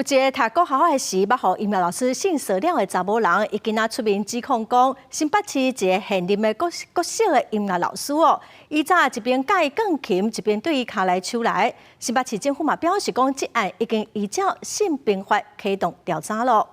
有一个讀國校的時，捌予音樂老師性騷擾的查某人，伊今仔出面指控講，新北市一個現任的國國小的音樂老師哦，以早一邊教伊鋼琴，一邊對伊跤來手來。新北市政府嘛表示講，這案已經依照性平法啟動調查咯。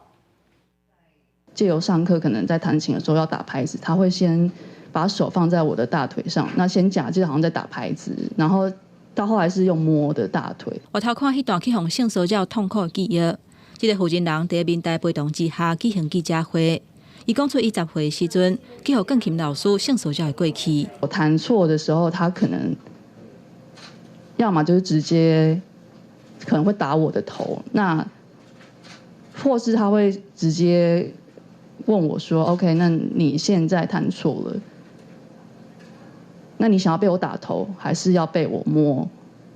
借由上課可能在彈琴的時候要打拍子，他會先把手放在我的大腿上，那先假就好像在打拍子，然後到後來是用摸的大腿。我頭看彼段去予性騷擾痛苦的記憶，這个負責人佇民代陪同之下舉行記者會，伊講出伊10歲時陣去予鋼琴老師性騷擾的過去。我彈錯的時候，他可能要麼就是直接可能會打我的頭，那或是他會直接問我說：“OK，那你現在彈錯了。那你想要被我打頭，還是要被我摸？”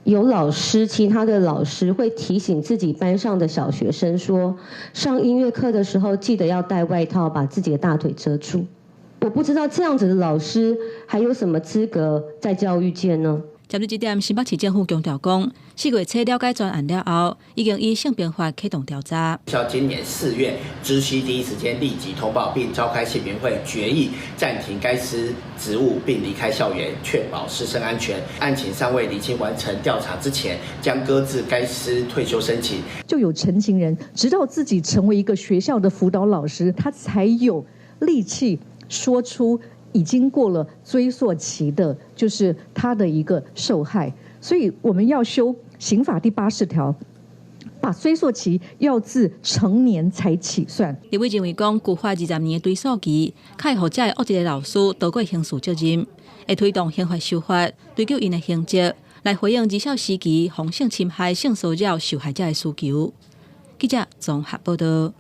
有老師，其他的老師會提醒自己班上的小學生說，上音樂課的時候記得要帶外套，把自己的大腿遮住。我不知道這樣子的老師還有什麼資格在教育界呢？針對這點，新北市政府強調講，4月初了解全案了後，已經以性平法啟動調查。校今年4月知悉第一時間立即通報，並召開性平會決議暫停該師職務，並離開校園，確保師生安全。案情尚未釐清完成調查之前，將擱置該師退休申請。就有陳情人，直到自己成為一個學校的輔導老師，他才有力氣說出已經過了追溯期的，就是他的一個受害，所以我們要修刑法第80條，把追溯期要自成年才起算。立委認為講，舊法20年的追溯期，較會予這个惡質的老師逃過刑事責任，會推動刑法修法，追究𪜶的刑責，來回應兒少時期予性侵害、性騷擾受害者的需求。記者綜合報道。